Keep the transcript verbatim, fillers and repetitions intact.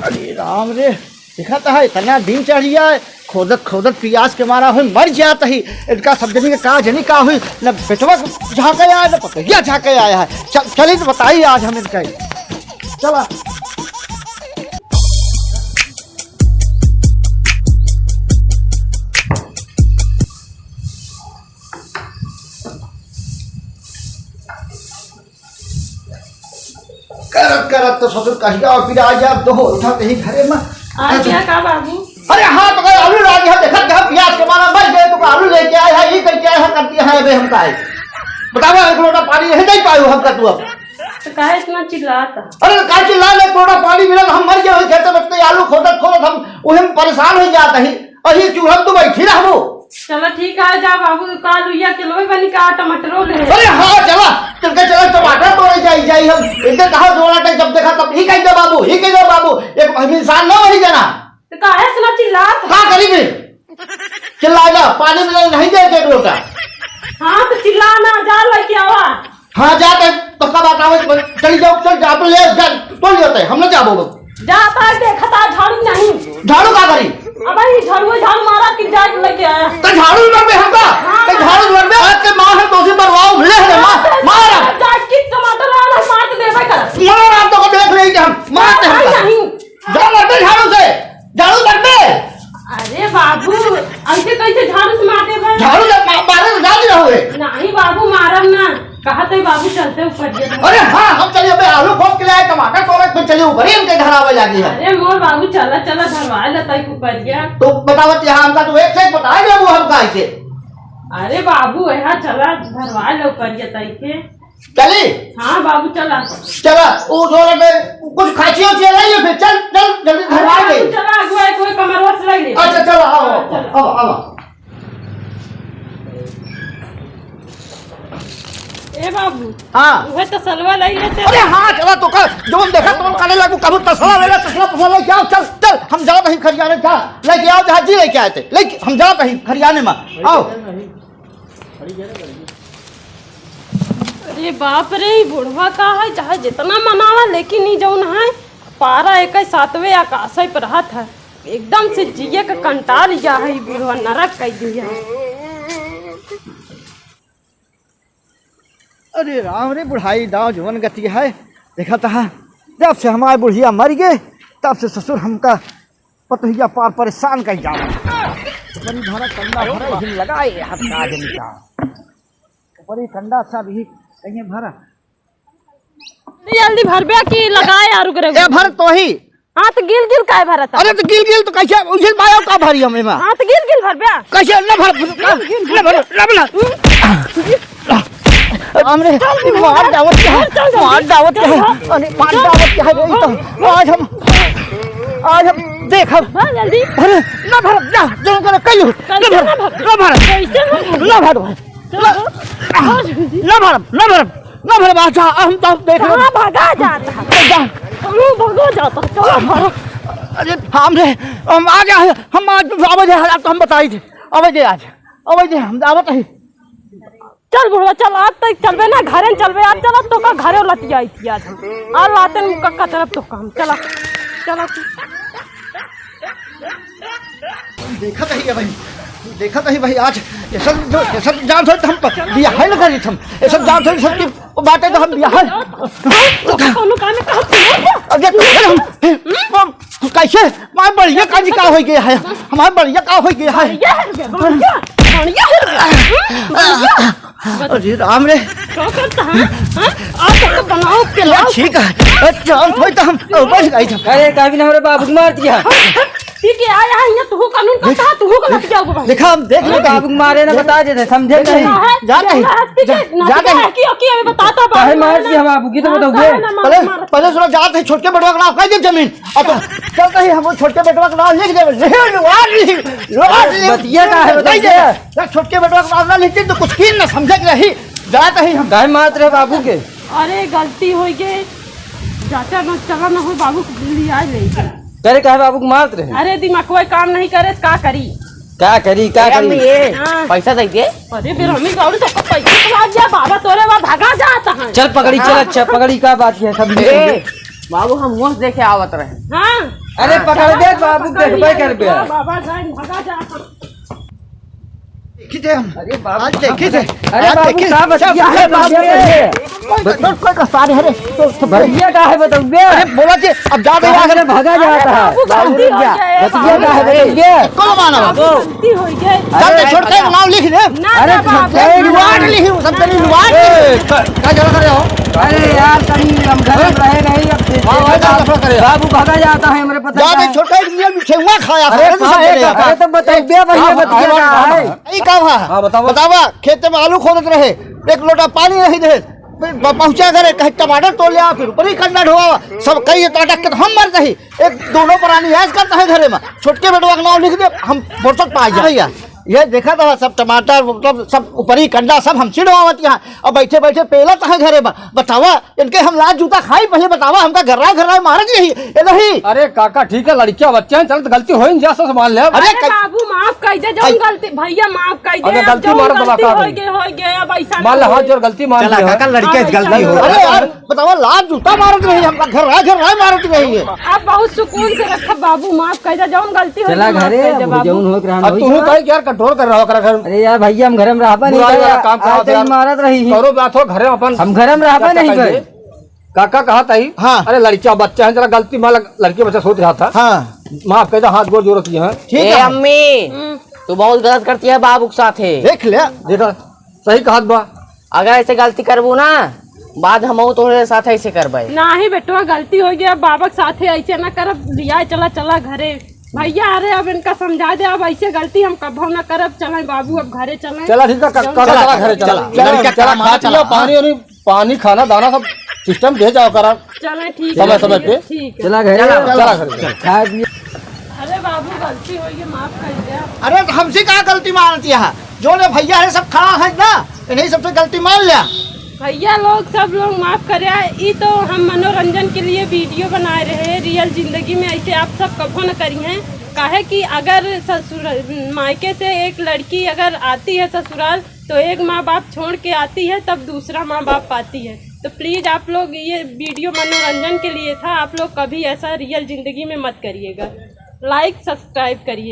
अरे राम रे, देखा तो है, इतना दिन चढ़ गया है, खोदत खोदत पियास के मारा हुई मर जात ही। इनका सब जनी के का जनी का हुई, न बेटवा झाँके आए, न पतैया झाँके आया है। चल, चली तो बताई आज हम इनका ही। चला। करत करत तो ससुर कहिया और पिराज, अब तो हो उठा कहीं घरे में। आ गया का बाबू? अरे हाँ, तो कहे आलू लाग गया, देखत गया पियास के मारा मर गए, तो आलू लेके आए है, ये करके आए है, करती है बे हमका है। बतावा, एक लोटा पानी नहीं दे पायो हमका तू अब। तो काहे इतना चिल्लाता? अरे तो काहे चिल्ला ले, एक लोटा पानी मिलल, हम मर गए, खेते बचते आलू खोदत खोदत हम उहे में परेशान हो जात ही। अही चूल्हा में तू बैठी रहबो। चला ठीक है, जा बाबू, का लुइया के लोई बनी का टमाटरो ले। अरे हाँ, चला, चल के चला, टमाटर तोड़े जाई, जाई हम। इनके कहा जोड़ा के जब देखा तब ही कह दे बाबू, ही कह दे बाबू, एक हम इंसान ना वही जना। तो काहे इतना चिल्लात? का करी बे? चिल्ला जा, पानी में नहीं दे के एक लोटा। हाँ, तो चिल्ला ना, जा लेके आवा। हाँ, जात है, पक्का बात आवे, चली जाओ, चल जा, अपन ले जा, तोड़ लेते हैं, हम ना जाबो अब। जाता है, देखता है, झाड़ू नहीं। झाड़ू का करी? अब ही झाड़ू, झाड़ू मारा कि जाए लेके आया। तो झाड़ू मार दे हमका, हाँ। तो झाड़ू मार दे, आज के माँ है, तो उसी पर वाव मिले है, मार, मार। जाए कि टमाटर वाला मार के देवे कर। मार, आप तो को देख ले कि हम, मारते हैं भाई हमका। नहीं। जा मरबे झाड़ू से, झाड़ू मरबे। अरे बाबू, ऐसे कैसे झाड़ू से मारते भाई? झाड़ू से मा-, मारे तो जाती रहो रे। नहीं बाबू, मारब ना। कहा तो बाबू चलते ऊपर गया। अरे हाँ, हम चलिए बे, आलू खोद के ले आए, टमाटर तोड़े, फिर चलिए ऊपर ही इनके घर आवे लागी है। अरे मोर बाबू, चला, चला, धरवा लेता है ऊपर गया। तो बतावत यहाँ हमका तो एक से एक बताए दे वो हमका ऐसे। अरे बाबू, यहाँ चला, धरवा ले ऊपर गया तई के। चली? हाँ बाबू, चला। चला, वो जो रहे, कुछ खांसी उसी लग गई, फिर चल, चल, जल्दी घर आ गई। चला, अगुआ, कोई कमरवा से लग ले। अच्छा, चला, आओ, हाँ, चला। आओ, आओ। ए बाबू, हाँ। उहे तसलवा लग लेते। अरे हाँ, चला, तो का, जौन देखा, तौन करे लागू, कबू तसला ले ले, तसला, तसला लेके आओ, चल, चल, हम जात ही खरियाने, जा, लेके आओ, जहाँ जी लेके आए थे, लेके, हम जात ही खरियाने में, आओ। अरे बाप रे, ई बुढ़वा का है, चाहे जितना मनावा, लेकिन ई जौन है, पारा एक सातवें आकाश पर रहत है। एकदम से जिए का कंटाल गया है, ई बुढ़वा नरक कर दिया। अरे राम रे, बुढ़ाई दाव जवन गति है, देखा तहा, जब से हमारे बुढ़िया मर गए, तब से ससुर हमका पतोहिया पार परेशान कई जावा। ऊपरी भरा कंडा भरा, हिम लगाए हाथ का आदमी का। ऊपरी कंडा सब ही कहीं भरा। जल्दी भरबे कि लगाए आरु करे। ए भर तो ही। हाँ, तो गिल गिल काहे भरत? अरे तो गिल गिल तो कैसे उछल पाया का भरी हम एमा? हाँ, तो गिल गिल भरबे। कैसे न भर, न भर, न भर। हमरे मार दावत क्या है? मार दावत क्या है? अरे मार दावत क्या है? वही तो आज हम, आज हम देखब। हाँ, जल्दी। अरे ना भर, ना, जो करे कहियो। ना भर, ना भर। कैसे ना भर? ना भर भाई। चलो, ना, चलो जल्दी। ना भर, ना भर, ना भर, अच्छा, हम तो देख लो। कहाँ भागा जाता है? जा। कहाँ भागा जाता है? चलो भरो। अरे हमरे, हम आ गया है, हम आज आवे जे हालात हम बताई थे। आवे जे आज, आवे जे हम आवत है। चल बुढ़वा, चल, आज तक चलबे ना, घरे न चलबे, आज चला तो का घरे लतियाई थी आज। आज लाते न का, का तरफ तो काम, चला, चला। देखत ही भाई, देखत ही भाई, आज ये सब जो, ये सब जान थोड़ी हम प-, बियाह न करी हम, ये सब जान थोड़ी सबकी बातें तो हम बियाह। तो कोनो काम में कहा तू? अरे तो फिर हम, हम कैसे? हमारे बढ़िया का जी का हो गया है? हमारे बढ़िया का हो गया है? बढ़िया है रे, बढ़िया, बढ़िया है रे। अरे राम रे। का करता है? हाँ? आप तो बनाओ के ये लाओ। ठीक है। अच्छा, हम थोड़ी तो हम बच गए थे। अरे, काबिन हमरे बाबू को मार दिया। ठीक है, आया है, यहाँ तू कानून का देख, कहा, तू का लग जाओगे भाई। देखा, हम देख लेते हैं। बाबू को मारे ना, बता देते, समझे नहीं। जाते हैं। ठीक है, जा, ना जाते हैं। कि, कि अभी बताता काहे बाबू मार दिया हम बाबू की तो हाँ, बताओगे। काहे ना मार, पहले, मार। पहले सुनो, जाते हैं, छोटके बेटवा का नाम कह दे जमीन। अब तो चलते ही हम वो छोटके बेटवा का नाम लिख देवे। ले लो, आज लिख, लो, आज लिख। बतिया का है, नहीं बताइए। दे। यार, छोटके बेटवा का नाम ना लिखते तो कुछ की ना समझे के रही। जाते ही हम। काहे मारत रहे बाबू के? अरे, गलती हो गई। जाता ना, चला ना हो, बाबू को लिया ले। करे काहे बाबू को मारत रहे? अरे, दिमाग कोई काम नहीं करे, का करी? का करी, का ए, करी? अम्मी, ये हाँ। पैसा दे दे। अरे, बेरहमी गौरी, तो पैसा खिला दिया, बाबा तोरे बा भागा जाता है। चल पकड़ी, चल, हाँ। अच्छा, पकड़ी, का बात है, सब ए, बाबू, हम मुँह देखे आवत रहे। हाँ। अरे पकड़ दे बाबू, देखबे करबे। बाबा जान भगा जा। देखी थे हम। अरे बाबू, आज देखी थे। अरे आज बाबू, देखी का थे। बतिया है सब बाबू, ये? कोई, कोई, कोई कस्ता नहीं है रे। तो, तो भैया का है बताओ बे? अरे बोला जी, अब जा दे अरे यार। भगा जाता है। बाबू, गलती हो गया। बतिया का है बताओ बे? कौन माना बाबू? गलती हो गई। चल दे, अरे छोड़ के नाम लिख दे। ना, अरे ना बाबू। छोड़ दे। लिवाट लिही, सब तनी लिवाट ए, लिही। का, का झगड़ा करे हो? अरे यार, तनी हम घर में रहे नहीं, अब वाह, वाह, क्या झगड़ा करे हो? बाबू भगा जाता है, हमरे पता जा क्या दे, है? छोड़ के एक नियम छेहुआ खाया अरे था, कहाँ सब है? करे। अरे तो बताइए भैया, हाँ, बताइए हाँ, कहाँ हाँ, है? हाँ। ई का भा? हाँ, बतावा। बतावा, खेते में आलू खोदत रहे, एक लोटा पानी नहीं दे, प-, पहुँचा घरे, कहे टमाटर तोड़ लिया, फिर ऊपर ही कंडा ढोआ, सब कही तो अटक के तो हम मर जाही। एक दोनों प्राणी ऐस करता है घरे में, छोटके बेटवा का नाम लिख दे, हम फुर्सत पा जाए। भैया, ये देखा था सब टमाटर, मतलब सब ऊपरी कंडा सब हम चिड़वावत यहाँ, अब बैठे बैठे पेलत है घरे में। बतावा, इनके हम लात जूता खाई, पहले बतावा, हमका घर्रा घर्रा मारत रही, ये नहीं। अरे काका, ठीक है, लड़किया बच्चे हैं, चल, तो गलती हो ही जा, सब मान ले। अरे अरे क- बाबू, माफ कर दे, जौन आई। गलती, भैया, माफ कर दे, अरे अब गलती जौन मारत बा गलती का हो भाई? गए, हो गए, अब ऐसा चला, ना हाँ, हो। जो गलती मान चला, लिया। काका, लड़किया हाँ, की गलती हो। ऐसा अरे यार, बतावा, लात जूता मारत रही, हमका घर्रा घर्रा मारत रही है। अब बहुत सुकून से रखा बाबू, माफ कर दे, जौन गलती हो चला गई, माफ घरे, कर दे अब बाबू। जौन होत रहा, अब होई तू गया। कहे कि यार, control कर रहा हो, कर घर। अरे यार, भैया, हम घर में रहबा नहीं बुराई वाला करा, काम करा आज यार। मारत रही। करो बात हो, घरे अपन हम घर में रहबा चाचा नहीं कहिए। करे। काका कहा ताई? हाँ। अरे लड़किया बच्चा है, जरा गलती मान, लड़की बच्चा सोच रहा था। हाँ। माफ कर दे, हाथ गोड़ जोड़त ही हैं। ठीक ए है। अम्मी, हम्म। तू बहुत गलत करती है बाबू के साथ है। देख ले। देखा, सही कहत बा। अगर ऐसे गलती करबू ना, बाद हमहू तोहरे साथ ऐसे करबे। नाही बेटवा, गलती हो गया, बाबा के साथे ऐसे ना करब, लिया चला, चला घरे। भैया, अरे अब इनका समझा दे, अब ऐसे गलती हम कभो ना करब, चलें बाबू, अब घरे चलें। चला ठीक है, का-, चला, काका, चला घरे चला। चला, चला, लड़का चला, काम आ, खा चला। पिया, पानी, पानी, पानी, खाना, दाना सब system दे जाओ करा। चलें, ठीक समय, है, समय ठीक है, पे। ठीक है। चला घरे। चला, चला घरे। चल। खाए पिए। अरे बाबू, गलती हो गई, माफ कर दे। अरे तो हमसे का गलती मानती है? जो ने भैया है सब खड़ा है ना, इन्हीं सबसे गलती मान लिया। भैया लोग, सब लोग माफ करे, ई तो हम मनोरंजन के लिए video बनाए रहे, real जिंदगी में ऐसे आप सब कभो न करी हैं। काहे कि अगर ससुर, मायके से एक लड़की अगर आती है ससुराल, तो एक माँ बाप छोड़ के आती है, तब दूसरा माँ बाप पाती है। तो please आप लोग, ये video मनोरंजन के लिए था, आप लोग कभी ऐसा real जिंदगी में मत करिएगा। Like subscribe करिए।